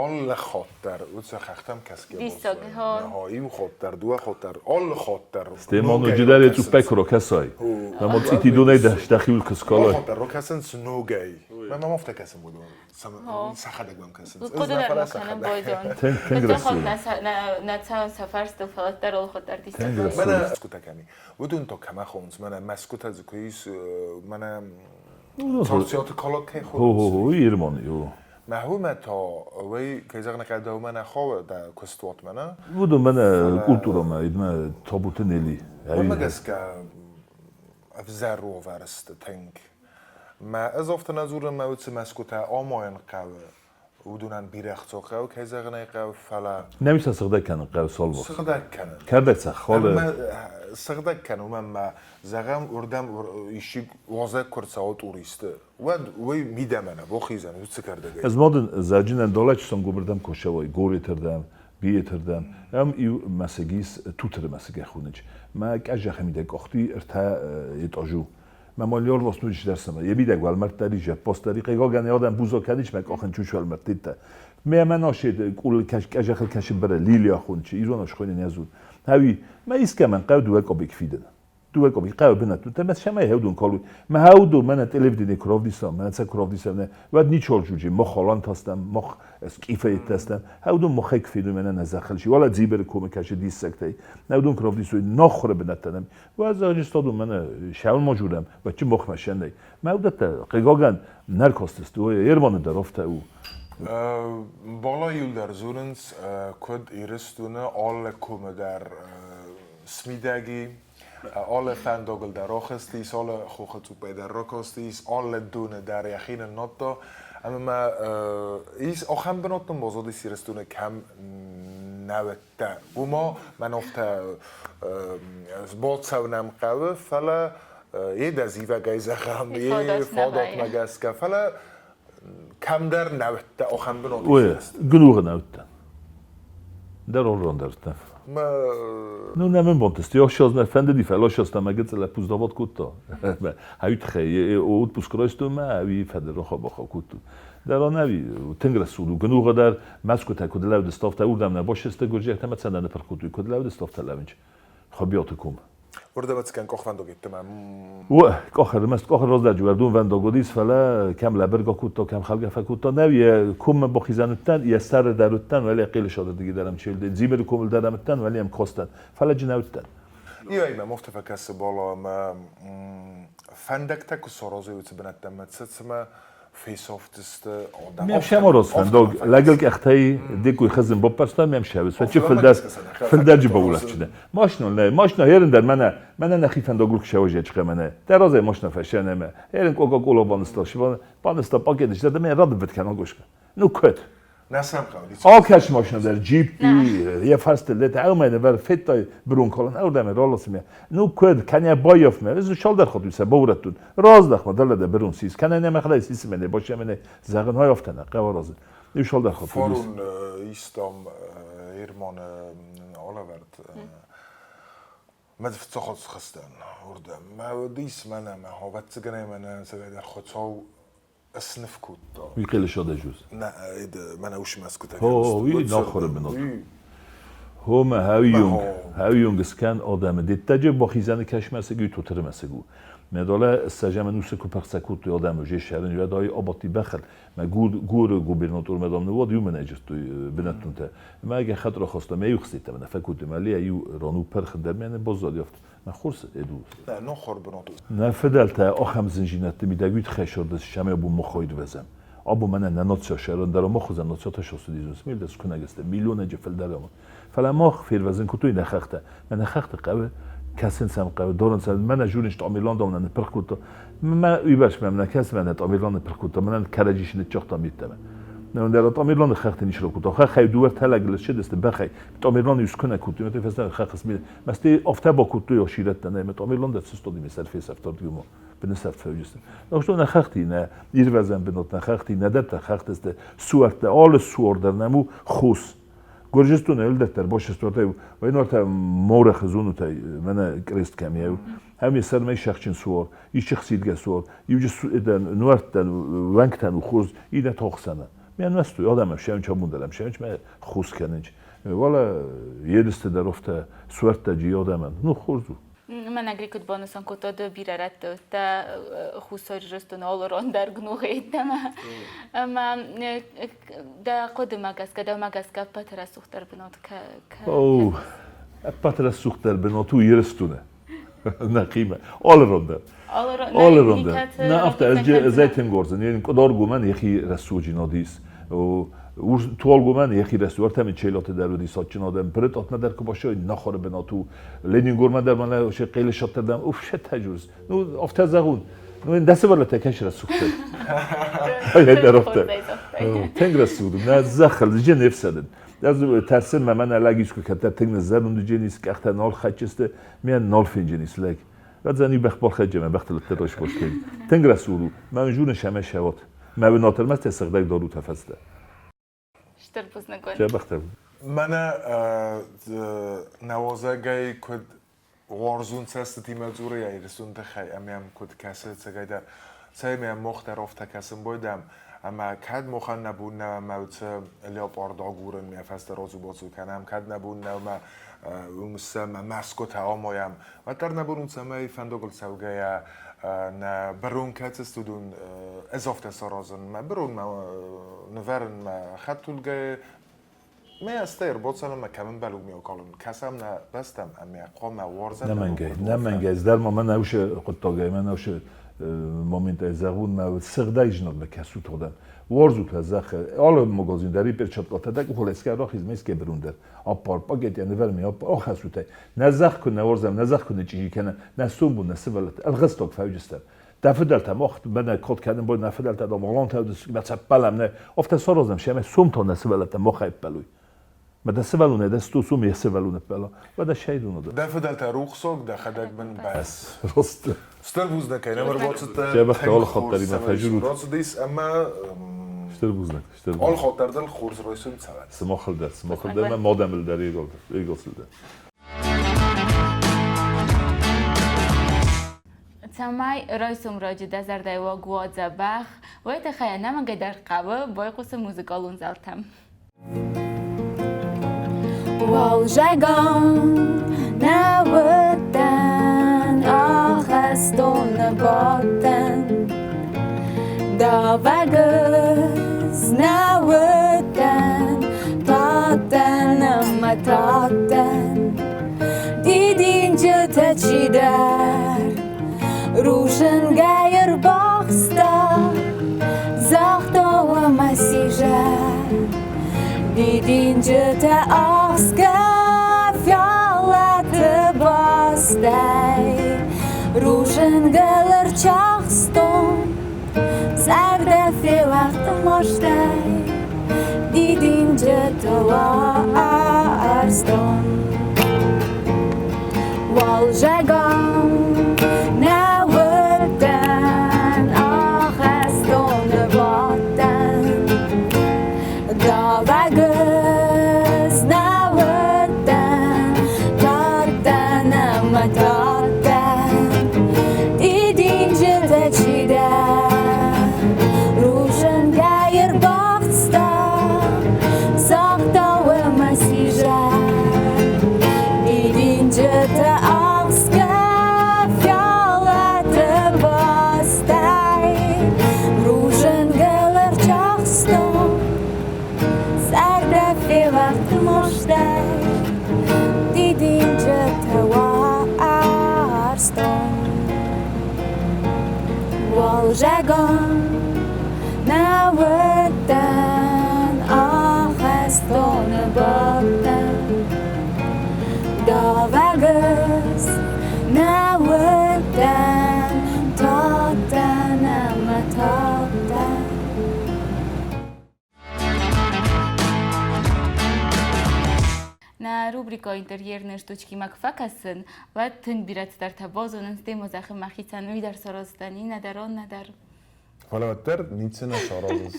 ალ ხოთდარ უცა ხახტამ კასკე დისოგ, ხო. ჰო იუ ხოთდარ დუა ხოთდარ ალ ხოთდარ სტემონო ჯიდარი წუ პეკრო კასაი და მოციტი დუნე და შტახიულ კსკოლო ხოთდარ როკასენს ნოგეი მე მამოფტა კასემ ბოდა სახადეგვამ კასენს ყოდედარ მოქანამ ბოიდონ თენგრასი ნაცავ საფარს თუ ფალატარ ოლ ხოტარ თენგრასი. მანა სკუტაკანი უდუნ თო კამახონს მანა მასკუტა ზქვის მანა ცორციოთ კოლოკე ხო ხო ხო ირმონი ო ما هو ما تا وی კეიზაღნა ყადაუმანა ხო და ქოსტუოთ მანა უდო მანა კულტურა მა იდმა თობუთენელი აი მაგასკა αβზარო ვარსტ თენკ ما აზოფტ ნაზურა ما უცი მასკუთა ომოენ ყავ უდუნან ბირახცო ყავ კეიზაღნა ყავ ფალა ნემისა სღდაკან ყავ სოლვო სღდაკან კარდაკცა ხოლე ما სღდაკან უმამა ზაღამ ურდამ იში ვოზა ქორცაო ტურისტ ვად ვეი მიდამანა ბოხიზან უცი კარდაგა ეს მოდენ ზაჯინან დოლაჩსონ გუბერდამ ქოშავოი გორეთერდამ ბიეთერდამ ამ იუ მასეგის თუთრე მასეგე ხუნეჩ მა კაჟახე მიდე კოხტი ერთა ეტოჟუ მა მოლიორ ვოს ნუჯ დერსამა ებიდა გვალმარტარი ჟა პოსტარი ყეგოგანი ადამ ბუზო კადიჩ მა კოხენ ჩუჩვალმარტიტა მე ამანოშე კულ კაშ კაჟახელ კაში ბრე ლილია ხუნჩი იზონოშ ხონი ნიაზუ ჰავი მა ისკამან ყავ დუაკობი ქფიდენ დუაკობი ყავ ბენა თუ თემას შემაი ჰევდუნ კოლვი მა ჰაუდუ მანა ტელევიდინე ქროვდისა მანაცა ქროვდისა ვად ნიჩოლ ჯუჯი მოხოლანთასთან მოხ სკიფეითასთან ჰაუდუ მოხექფიდუ მენა ნაზახელში ვალა ძიბერ ქუმე კაში დისექტეი ნაუდუნ ქროვდისუ ნოხრე ბენატანამ ვაზაჯისტოდუ მანა შაულ მოჯურამ ვაჩი მოხმა შენეი მაუდატა ყეგოგან ნარკოსტეს თუ ერმონე და როფთა უ بالا یول زورنس کد ایرستونه آل کومه در سمیدگی آل فنداگل در راخستیس آل خوخ در راکاستیس آل دونه در یخین ناتا اما ما ایس آخم بناتم بازاد سیرستونه کم نوته و ما من افته باد قوه فلا یه دزیوه گیزخم یه فادات مگسکه فلا کم در نوته آخم بناتم وي قنوغ نوته در اورون در ما ნუ ნამენ ბონტეს იოშოზ ნე ფენდედი ფელოშოს და მაგეცელა პუზდავოთ კუტო ჰავითხე უტპუს კროისტუმა ავი ფედე როხო ბოხო კუტუ და რონავი თენგრასულ გნუღა და მასკუთა კუდლავ და სტოფთა ურდამნა ბოშეს და გურჯი თამაცანა ნეფრ კუტუ კუდლავ და სტოფთა ლავინჩ ხობიოთე კუმ. Уырдӕм ӕцӕгӕн къохвӕндаг йеддӕмӕ. Къох ӕрмӕст къохы раздӕр уӕрдонвӕндаг уыдис, фӕлӕ кӕм лӕбыргӕ кодта, кӕм хӕлгӕ фӕкодта, нӕ йӕ коммӕ бахизӕн уыдтӕн, йӕ сӕры дӕр уыдтӕн, уӕле Хъелысады дӕр ӕм Дзимыры комыл дӕр ӕм уыдтӕн, уӕле йӕм кастӕн, фӕлӕ джы нӕ уыдтӕн. Иӕй мӕм афтӕ фӕкӕсы, Бала, ӕмӕ фӕндӕгтӕ куы саразой уыцы бынӕттӕм, цымӕ фесӕфтысты адӕм. Мӕм сӕмороз фӕндаг лӕгыл къӕхтӕй диккой хызын баппӕрста, мӕм сӕвыс фӕчы фылдӕр фылдӕрджы баулӕфджыны. Машина нӕ, машина ерын дӕр мӕнӕ, мӕнӕ нӕхи фӕндагыл куы сӕвӕзӕчхъе мӕнӕ. Дӕ разӕй машина фӕсӕнӕмӕ. Ерын Кока-Кола баныста, баныста пакет, да мӕ радывыд кӕнон гошка. Ну куыд? Алкӕцы машина дӕр джиппи, йӕ фӕрстыл лет ӕмӕ нывӕр федтай бронкалын, ӕрдӕм раласымӕ. Ну куыд, кӕнӕ баййафмӕ, ӕз цалдӕр хатт сӕ баурӕдтон. Раздӕхмӕ, дӕлӕ дӕ брон сис, кӕнӕ нӕ мӕхӕдӕг сисымӕ не бачӕмӕ не зӕгъын, хай афтӕ нӕ хъӕуы разы. Иу цалдӕр хатт. Фарон истам Ерманы алӕвӕрд. Мӕ фыццаг схызтӕн уырдӕм. Мӕ уыдис мӕнӕ мӕ ӕвӕццӕгӕн мӕнӕ цӕгӕйдӕр Хуыцау ысныв кодта. Уый хъелысадӕ жуз. Нӕ, мӕнӕ усимӕ скуытӕ. О, уый нахуыры бынат. Хомӕ хӕуйонг, хӕуйонг скӕн адӕмы деттаджы бахизӕны кӕсмӕсыг уый тутыры мӕсыг у. Медалӕ ссӕжӕмӕн усы куы пырхцӕ кодтой адӕмы же шӕрын уӕд абадти бӕхыл. Мӕ Гуры губернатор мӕ дам ныууад иу менеджертой бынӕттонтӕ. Мӕ гӕххӕтт рахаста, мӕ иу хситӕ мӕ фӕкодтой, мӕ лия иу ран у пырх дӕр мӕ баззад афтӕ. Мӕ хорз Эду. Нӕ, нохор бынат у. Нӕ фыдӕлтӕ ахӕм зынзинӕдты мидӕг уый тыххӕй сырдыс, цӕмӕй абон махӕй ирвӕзӕм. Абон мӕнӕ нӕ нацийӕ сӕрӕн дӕр ӕмӕ хуызӕн нацийӕ сосудизм смелдӕ скуынӕг сты миллионӕджы фылдӕр ӕмӕ. Фӕлӕ мах фервӕзын кодтой нӕ хӕхтӕ. Мӕнӕ хӕхты хъӕуы кӕсын сӕм хъӕуы, дарын сӕм. Мӕнӕ журин Тамерлан нӕ ныппырх кодта. Мӕ уыйбӕрц мӕм нӕ кӕсы, мӕнӕ Тамерлан ныппырх кодта, мӕнӕн кӕрӕдзи ныццагъта миддӕмӕ. Нӕ Тамерланы хӕхты ничи ракодта. Хӕхӕй дыууӕ ӕртӕ лӕгыл ссыдысты бӕхӕй. Тамерлан иу скуынӕг кодтой, мӕ фӕстӕ хӕхы Мӕсти афтӕ бакодтой ӕхсирӕттӕ, нӕ мӕ Тамерлан дӕр сыстади ме сӕр фесӕфтад гума бынысӕфт фӕуджысты. Ахстон нӕ хӕхти нӕ ирвӕзӕн бынат нӕ хӕхти нӕ дӕттӕ хӕхтысты суӕрттӕ, алы суар дӕр нӕм у хос. Гуырджыстоны ӕлдӕрттӕ башыстуартӕ вайнартӕ морӕхы зонутӕ мӕнӕ крест кӕм еу. Ӕм сӕрмӕ сӕхджын суар, исчи хсидгӕ суар, иуджы нуӕрттӕн, уӕнгтӕн у хорз, иннӕ тохсӕнӕ. Мӕ нуӕстой адӕмӕн сӕнч амондӕрӕм сӕнч мӕ хос кӕнынч. Вӕлӕ ерысты дӕр афтӕ суӕрттӕджы адӕмӕн, ну, хорз у. Мӕнӕ куыд банысан кодта, ды бирӕ рӕтты уыдтӕ Хуссар Ирыстоны алы ран дӕр гнугъейттӕмӕ. Ӕмӕ дӕ хъуыдымӕ гӕсгӕ, дӕумӕ гӕсгӕ ӕппӕты рӕсугъддӕр бынат О, ӕппӕты рӕсугъддӕр бынат у Ирыстоны. Нӕхимӕ. Алы ран дӕр. Алы ран дӕр. Нӕ, афтӕ, ӕз ӕй тынг уарзын. Йе Къуыдаргомӕн йӕхи рӕсугъддзинад ис. Туалгомӕн йӕхи рӕсугъд. Ӕртӕ Мичелоты дӕр уыдис адджын адӕм. Пырытъатмӕ дӕр куы басой, нахуыры бынат у. Ленингормӕ дӕр мӕнӕ се Хъелысаттырдӕм, уф, шетӕджуз. Ну, афтӕ зӕгъун. Ну, дӕ сывӕллӕттӕ кӕс рӕсугъддӕр. Ай дӕр афтӕ. Тынг рӕсугъд. Нӕ зӕххыл зын не фсӕдын. Ӕз тӕрсын, мӕ мӕнӕ лӕг искуы кӕддӕр тынг ныззӕронд ис, къӕхтӕ нал хӕцджысты, мӕ нал фенджынис лӕг. Радзӕн иу бӕх балхӕджы мӕ бӕхтыл ӕддӕ сбос кӕн. Тынг рӕсугъд у. Мӕ журын сӕмӕ сӕвот. Мӕ уынат ӕрмӕст йӕ сыгъдӕг дарутӕ фӕстӕ. Стыр бузныг уын. Дзӕбӕхтӕ. Мӕнӕ нӕуӕзӕгӕй куыд уарзун цӕститимӕ дзуры Ирыстон тыххӕй ӕмӕ йӕм куыд кӕсы ӕцӕгӕйдӕр, цӕй ӕмӕ мох дӕр афтӕ кӕсын байдӕм, ӕмӕ кӕд мохӕн нӕ бон нӕу ӕмӕ уыцы леопард агурын мӕ фӕстӕ рацу-бацу кӕнӕм, кӕд нӕ бон нӕу ӕмӕ уым ссӕм мӕсгуытӕ амайӕм, уӕддӕр нӕ бон у, цӕмӕй фӕндагыл цӕугӕйӕ нӕ бырон кӕцы студон ӕз афтӕ саразын, мӕ бырон мӕ нывӕрын мӕ хӕдтулгӕйы. Мӕ ӕстӕй ӕрбацӕуӕм кӕм ӕмбӕлы, уым акалын. Кӕсӕм нӕ бӕстӕм ӕмӕ хъуамӕ уарзӕм. Нӕмӕнгӕй, нӕмӕнгӕй. Ӕз дӕр ма мӕ нӕусы хъуыддагӕй, мӕ нӕусы моментӕй зӕгъун, мӕ сыгъдӕг знагмӕ кӕсут уодӕн. Уарзут уӕ зӕххы. Алы магазин дӕр перчаткатӕ дӕ къухыл еске рахиз, меске бирун дӕр. Аппар, пакет нывӕр ми аппар, ахӕссут ӕй. Нӕ зӕхх куы нӕ уарзӕм, нӕ зӕхх куы нычъчъи кӕнӕм, нӕ сомбон, нӕ сывӕллӕтты ӕлгъыстаг фӕуджыстӕм. Дӕ фыдӕлтӕ мах мӕнӕ код кӕнын бон нӕ фыдӕлтӕ дам алантӕ мӕ цӕппӕлӕм нӕ афтӕ саразӕм сӕмӕ сомта нӕ сывӕллӕттӕ махӕй ӕппӕлой. Мӕ дӕ сывӕллонӕй дӕ сто сом йӕ сывӕллон ӕппӕла. Уӕдӕ сайдон уыд. Дӕ фыдӕлтӕ рухсаг, дӕхӕдӕг мын бӕс. Раст. Стыр бузныг кӕй нӕм ӕрбацыдтӕ. Дзӕбӕхтӕ алы хатт дӕр имӕ фӕзынут. Рацыдис ӕмӕ Стыр бузныг. Стыр алы хатт дӕр дыл хорз райсом цӕуӕд. Сымахыл дӕр, сымахыл дӕр ӕмӕ мадӕмыл дӕр егосыл дӕр. Цӕмӕй райсом раджы дӕ зӕрдӕйы уаг уа дзӕбӕх, уый тыххӕй ӕнӕмӕнгӕй дӕр хъӕуы байхъусын музыкалон зӕлтӕм. Уалзӕгон нӕ уыдтӕн. Ахӕстоны бадтӕн, давӕг ӕз нӕ уыдтӕн, тадтӕн ӕмӕ тадтӕн. Дидинджытӕ чидӕр рудзынгӕй ӕрбахста, загъта ӕмӕ сизӕр. Дидинджытӕ ахсгӕ фиалӕты бастӕй рудзынгыл ӕрчахстон, зӕрдӕ феуӕгъд мастӕй, дидинджыты уарзтон. Уалзӕгау нӕ уыдтӕн, ахӕстоны бадтӕн, давӕг ӕз нӕ уыдтӕн, тадтӕн ӕмӕ тадтӕн. Дидинджытӕ чидӕр рудзынгӕй ӕрбахста, загъта ӕмӕ сизӕр. Дидинджытӕ ахсгӕ фиалӕты бастӕй рудзынгыл ӕрчахстон, зӕрдӕ февӕрд мастӕй, дидинджытӕ уарзтон. Уалзӕгон нӕ уыдтӕн, ахӕстоны бадтӕн, давӕг ӕз нӕ уыдтӕн, тадтӕн ӕмӕ тадтӕн. Нӕ рубрикӕ «Интерьерные штучки»-мӕ куы фӕкӕсын, уӕд тынг бирӕ цыдӕртӕ базонын, стӕй ма зӕгъын мӕхицӕн уый дӕр сараздзӕн, иннӕ дӕр, оннӕ дӕр. Фӕлӕ уӕддӕр ницы нӕ саразыс.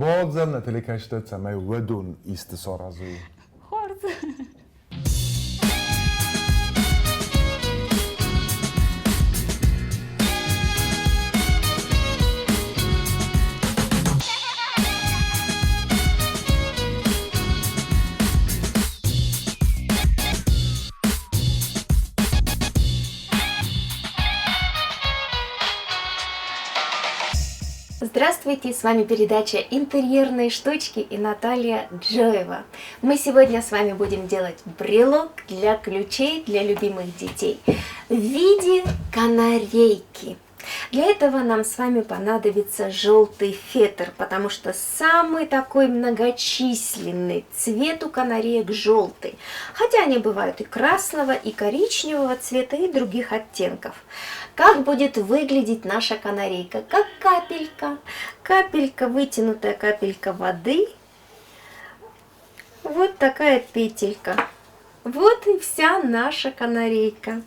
Бауадзӕм нӕ телекӕсджытӕ, цӕмӕй уыдон исты саразой. Хорз. Здравствуйте, с вами передача «Интерьерные штучки» и Наталья Джоева. Мы сегодня с вами будем делать брелок для ключей для любимых детей в виде канарейки. Для этого нам с вами понадобится желтый фетр, потому что самый такой многочисленный цвет у канареек желтый. Хотя они бывают и красного, и коричневого цвета, и других оттенков. Как будет выглядеть наша канарейка? Как капелька. Капелька, вытянутая капелька воды. Вот такая петелька. Вот и вся наша канарейка.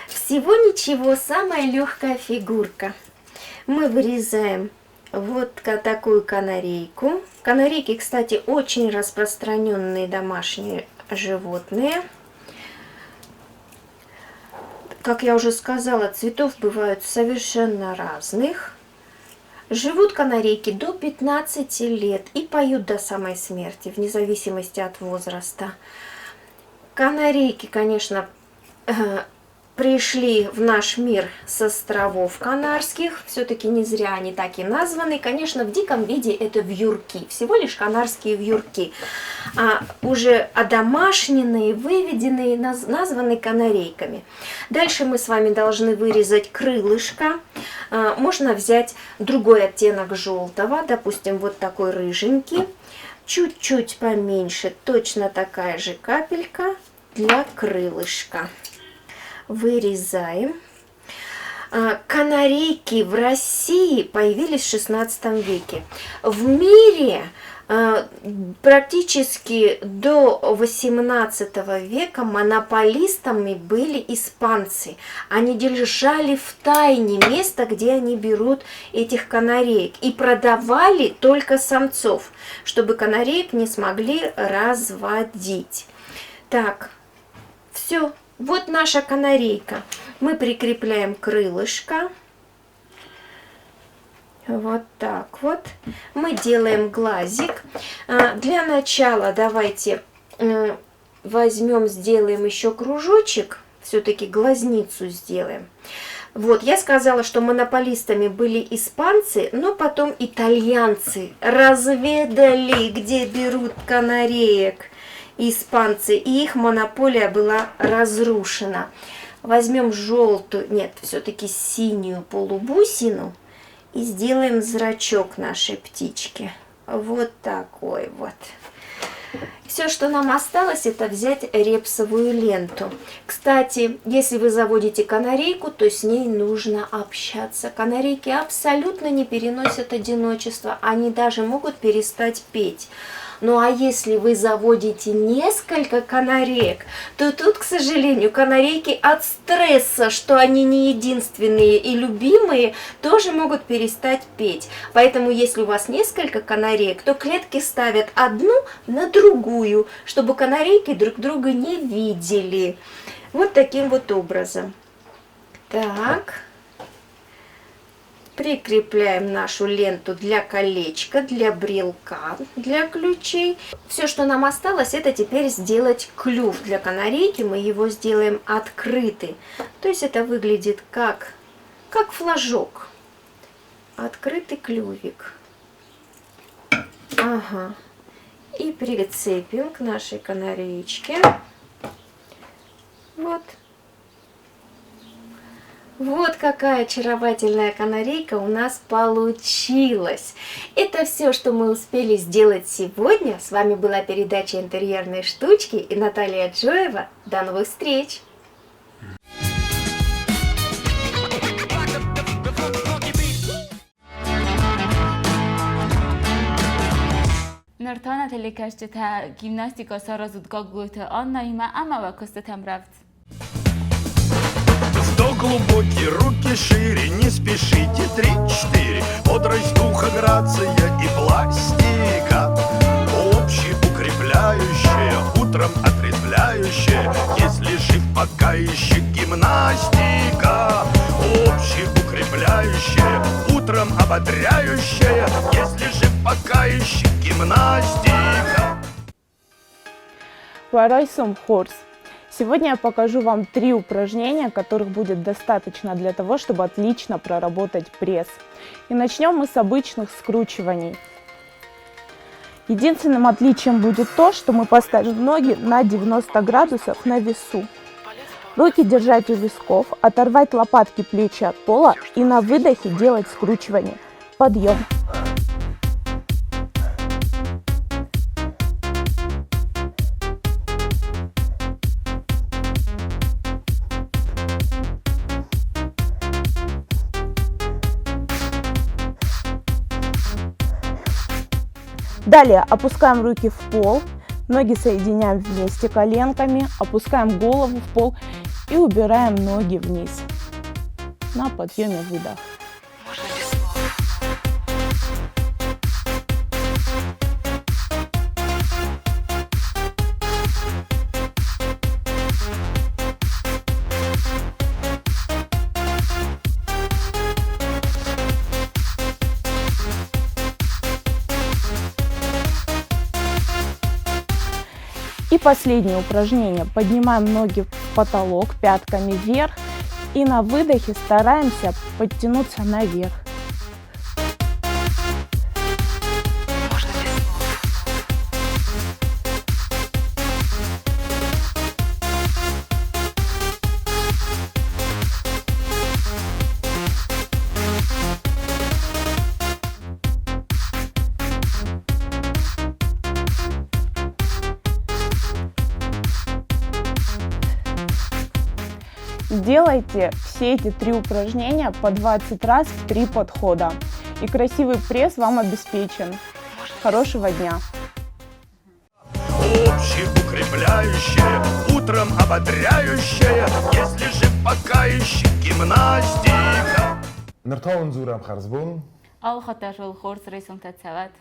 Всего ничего, самая легкая фигурка. Мы вырезаем вот такую канарейку. Канарейки, кстати, очень распространенные домашние животные. Как я уже сказала, цветов бывают совершенно разных. Живут канарейки до 15 лет и поют до самой смерти, вне зависимости от возраста. Канарейки, конечно, пришли в наш мир с островов Канарских. Все-таки не зря они так и названы. Конечно, в диком виде это вьюрки, всего лишь канарские вьюрки. А уже одомашненные, выведенные, названы канарейками. Дальше мы с вами должны вырезать крылышко. Можно взять другой оттенок желтого, допустим, вот такой рыженький. Чуть-чуть поменьше, точно такая же капелька для крылышка. Вырезаем. Канарейки в России появились в 16 веке. В мире практически до 18 века монополистами были испанцы. Они держали в тайне место, где они берут этих канареек. И продавали только самцов, чтобы канареек не смогли разводить. Так, все. Вот наша канарейка. Мы прикрепляем крылышко. Вот так вот. Мы делаем глазик. Для начала давайте возьмем, сделаем еще кружочек. Все-таки глазницу сделаем. Вот, я сказала, что монополистами были испанцы, но потом итальянцы разведали, где берут канареек испанцы, и их монополия была разрушена. Возьмем желтую, нет, все-таки синюю полубусину и сделаем зрачок нашей птички. Вот такой вот. Все, что нам осталось, это взять репсовую ленту. Кстати, если вы заводите канарейку, то с ней нужно общаться. Канарейки абсолютно не переносят одиночество, они даже могут перестать петь. Ну а если вы заводите несколько канареек, то тут, к сожалению, канарейки от стресса, что они не единственные и любимые, тоже могут перестать петь. Поэтому, если у вас несколько канареек, то клетки ставят одну на другую, чтобы канарейки друг друга не видели. Вот таким вот образом. Так. Прикрепляем нашу ленту для колечка, для брелка, для ключей. Все, что нам осталось, это теперь сделать клюв для канарейки. Мы его сделаем открытый. То есть это выглядит как флажок. Открытый клювик. Ага. И прицепим к нашей канареечке. Вот. Вот какая очаровательная канарейка у нас получилась. Это все, что мы успели сделать сегодня. С вами была передача «Интерьерные штучки» и Наталья Джоева. До новых встреч! Ныр та нӕ телекӕсджытӕ гимнастикӕ саразут Гаглойты Аннӕимӕ ӕмӕ уӕ куыстытӕм рӕвдз. Вдох глубокий, руки шире, не спешите, 3-4. Бодрость духа, грация и пластика. Общеукрепляющая, утром отрезвляющая. Если жив, пока еще гимнастика. Общеукрепляющая, утром ободряющая. Если жив, пока еще гимнастика. Уӕ райсом хорз. Сегодня я покажу вам 3 упражнения, которых будет достаточно для того, чтобы отлично проработать пресс. И начнем мы с обычных скручиваний. Единственным отличием будет то, что мы поставим ноги на 90 градусов на весу. Руки держать у висков, оторвать лопатки плечи от пола и на выдохе делать скручивание. Подъем. Далее опускаем руки в пол, ноги соединяем вместе коленками, опускаем голову в пол и убираем ноги вниз. На подъеме выдох. И последнее упражнение. Поднимаем ноги в потолок, пятками вверх. И на выдохе стараемся подтянуться наверх. Делайте все эти 3 упражнения по 20 раз в 3 подхода. И красивый пресс вам обеспечен. Хорошего дня! Общеукрепляющая, утром ободряющая, если же пока еще гимнастика. Ныр та уын дзурӕм хӕрзбон. Алыхатт дӕр уыл хорз райсомтӕ цӕуӕд.